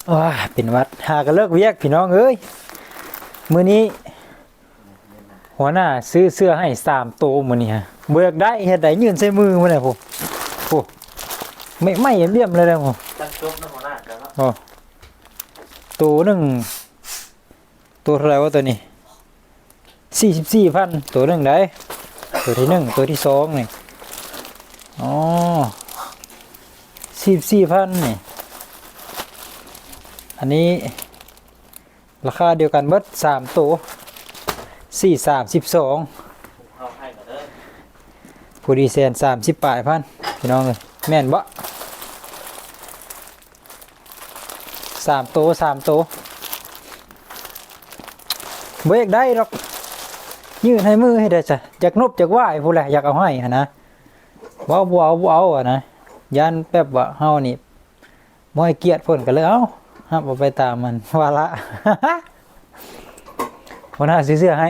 ໂອ້ຍ ເປັນຫວັດ ຫາກໍເລີກວຽກ ພີ່ນ້ອງເອີຍ. ມື້ນີ້ຫົວໜ້າຊື້ເສື້ອໃຫ້ສາມໂຕມື້ນີ້ຮະ. ບໍ່ຢາກໄດ້ ເຮັດໃດ ຍື່ນໃສ່ມືພຸ້ນແຫຼະ. ໂອ້ ໂອ້ ໄມ້ໆ ຢ້ຽມໆ ເລີຍແຫຼະ. ໂອ້ ຕັດຈົບນຳຫົວໜ້າກັນເນາະ. ໂອ້ ໂຕໜຶ່ງ ໂຕເທົ່າໃດວະໂຕນີ້? ສີ່ສິບສີ່ພັນ ໂຕໜຶ່ງໃດ໋. ໂຕທີໜຶ່ງ ໂຕທີສອງນີ້. ອໍ ສີ່ສິບສີ່ພັນນີ້. ອັນນີ້ລາຄາດຽວກັນເບິດສາມໂຕ ສີ່ສາມສິບສອງ ເຮົາໃຫ້ມາເດີ ພໍດີແສນສາມສິບປາຍພັນ ພີ່ນ້ອງເອີຍ. ແມ່ນບໍ່? ສາມໂຕ ສາມໂຕ ບໍ່ຢາກໄດ້ດອກ ຍື່ນໃຫ້ມືເຮັດໃດຊະ? ຢາກນົບຢາກຫວ້າຍພຸ້ນແຫຼະ ຢາກເອົາໃຫ້ຫັ້ນນະ. ເວົ້າບໍ່ເອົາ ບໍ່ເອົາຫັ້ນນະ ຢ້ານແບບວ່າເຮົານີ້ບໍ່ໃຫ້ກຽດເພິ່ນ ກໍເລີຍເອົາ ຮັບເອົາໄປຕາມມັນ ວາລະ. ຫົວໜ້າຊື້ເສື້ອໃຫ້